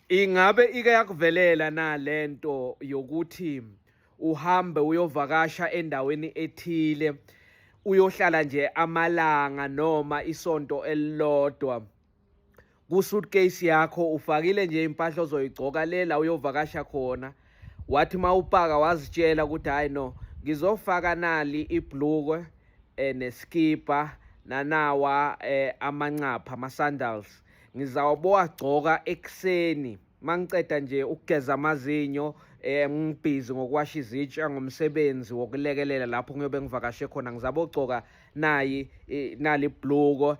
Ingabe ike yakuvelela na lento yokuthi uhambe uyovakasha endaweni ethile uyohlala nje amalanga noma isonto elilodwa ku-suitcase yakho ufakile nje impahla ozoyigcoka le la uyovakasha khona wathi uma upaka wazitshela ukuthi hhayi no ngizofaka nali ibhlukwe neskipa nanawa amancapha ama-sandals ngizawubowagcoka ekuseni mangiceda nje ukugeza amazinyo ngibhizi ngokuwasha izitsha ngomsebenzi wokulekelela lapho ngiyobe ngivakashe khona ngizabogcoka nayi nali bhluko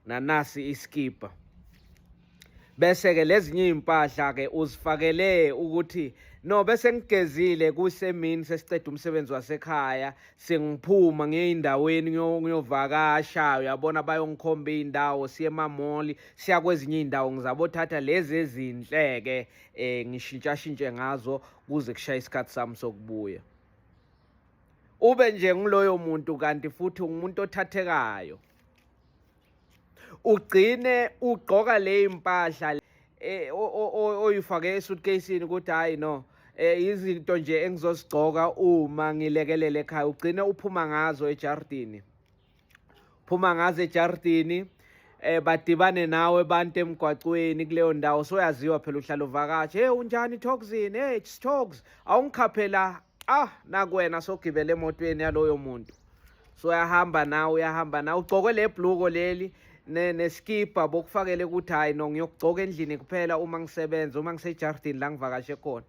nanasi iskipa bese ke lezinye impahla ke uzifakele ukuthi no bese ngigezile kusemini sesiceda umsebenzi wasekhaya sengiphuma ngiye endaweni ngiyovakasha uyabona bayongikhomba iy'ndawo siye emamoli siya kwezinye iy'ndawo ngizabothatha lezi ezinhle-ke um ngishintshashintshe ngazo kuze kushaye isikhathi sami sokubuya ube nje ngiloyo muntu kanti futhi ungumuntu othathekayo ugcine ugqoka le impahla eh, oyifake esuitcase-ini ukuthi hayi no izinto nje engizozigcoka uma ngilekelele ekhaya ugcine uphuma ngazo ejardini phuma ngazo ejardini badibane nawe abantu emgwaqweni kuleyo ndawo soyaziwa phela uhlala uvakasha hey unjani Toxin hey Tox awungikhaphela ah nakuwena sogibele emotweni yaloyo muntu so uyahamba nawe uyahamba nawe ugcoke le bhluko leli neskipa bokufakele ukuthi hayi no ngiyokugcoka endlini kuphela uma ngisebenza uma ngisejardini la ngivakashe khona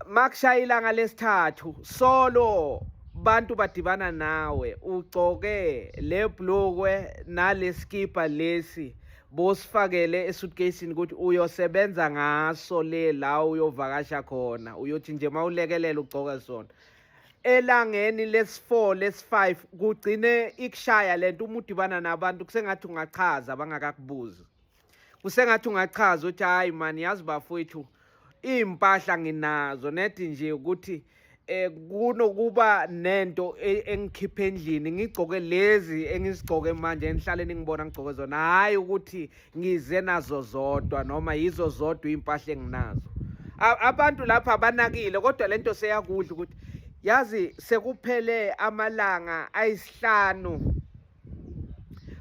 makushaya ilanga lesithathu solo bantu badibana nawe ugcoke le bhlukwe nale skipa lesi bosifakele esuitcase-ini ukuthi uyosebenza ngaso le la uyovakasha khona uyothi nje mawulekelela ugcoke sona elangeni lesi-4 lesi-5 kugcine ikushaya lento uma udibana nabantu kusengathi ungachaza bangakakubuzi kusengathi ungachaza ukuthi hayi mani yazi bafowethu iy'mpahla nginazo nedi nje ukuthi kunokuba nento engikhipha endlini ngigcoke lezi engizigcoke manje engihlale ningibona ngigcoke zona hhayi ukuthi ngize nazo zodwa noma yizo zodwa iy'mpahla enginazo abantu lapha abanakile kodwa lento seyakudla ukuthi yazi sekuphele amalanga ayisihlanu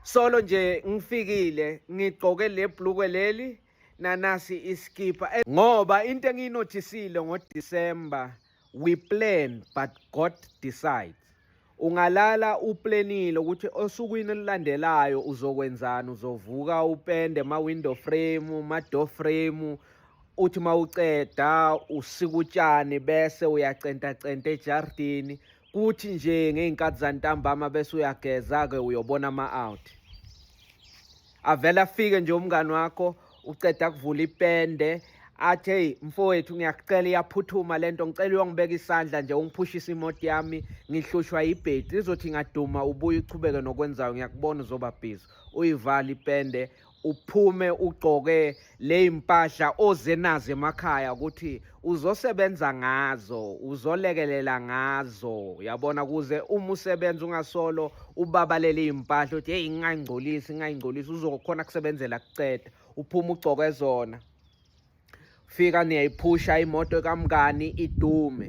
solo nje ngifikile ngigcoke le bhlukwe leli nanasi iskipa ngoba into engiyinothisile ngoDecember we plan but God decides ungalala uplanile ukuthi osukwini olulandelayo uzokwenzani uzovuka upende ma window frame ma door frame uthi mawuceda usika utshani bese uyacenta centa ejardini kuthi nje ngey'nkathi zantambama bese uyageza-ke uyobona ama-out avele afike nje umngani wakho uceda kuvula ipende athi hey mfowethu ngiyakucela iyaphuthuma lento ngicela uyongibeka isandla nje ungiphushise imoto yami ngihlushwa ibhedi izothi ngaduma ubuye uchubeke nokwenzayo ngiyakubona uzoba busy uyivale ipende uphume ugqoke lezimpahla oze nazo emakhaya ukuthi uzosebenza ngazo uzolekelela ngazo yabona kuze uma usebenza ungasolo ubabalele izimpahla uthi hey ngingayingcolisi ngingayingcolisi uzokhona kusebenzela kuceda uphuma ugcoke zona fika niyayiphusha imoto kamngani idume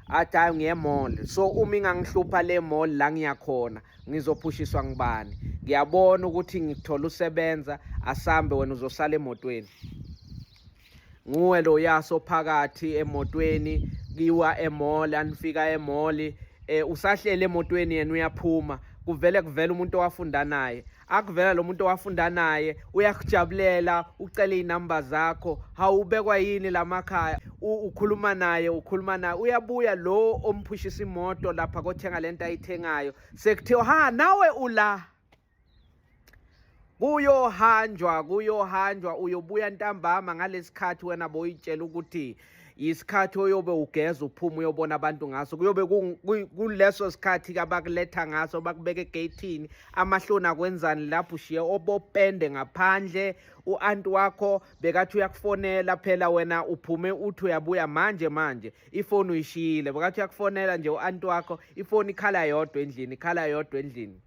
athi hayi ngiye mall so uma ingangihlupha le mall la ngiyakhona ngizophushiswa ngibani ngiyabona ukuthi ngikuthola usebenza asambe wena uzosala emotweni nguwe lo yaso phakathi emotweni kiwa emall anifika emall usahlele emotweni yena uyaphuma kuvele kuvela umuntu owafunda naye akuvela lo muntu owafunda naye uyakujabulela ucela iy'namba zakho hawubekwa yini lamakhaya ukhuluma naye ukhuluma naye uyabuya lo omphushisa imoto lapha kothenga lento ayithengayo sekuthiwa ha nawe ula kuyohanjwa kuyohanjwa uyobuya ntambama ngalesikhathi wena boyitshela ukuthi isikhathi oyobe ugeza uphuma uyobona abantu ngaso kuyobe kuleso sikhathi abakuletha ngaso bakubeka egeyithini amahloni akwenzani lapho ushiye obopende ngaphandle u-anti wakho bekathi uyakufonela phela wena uphume uthi uyabuya manje manje ifoni uyishiyile bekathi uyakufonela nje u-anti wakho ifoni ikhala yodwa endlini ikhala yodwa endlini.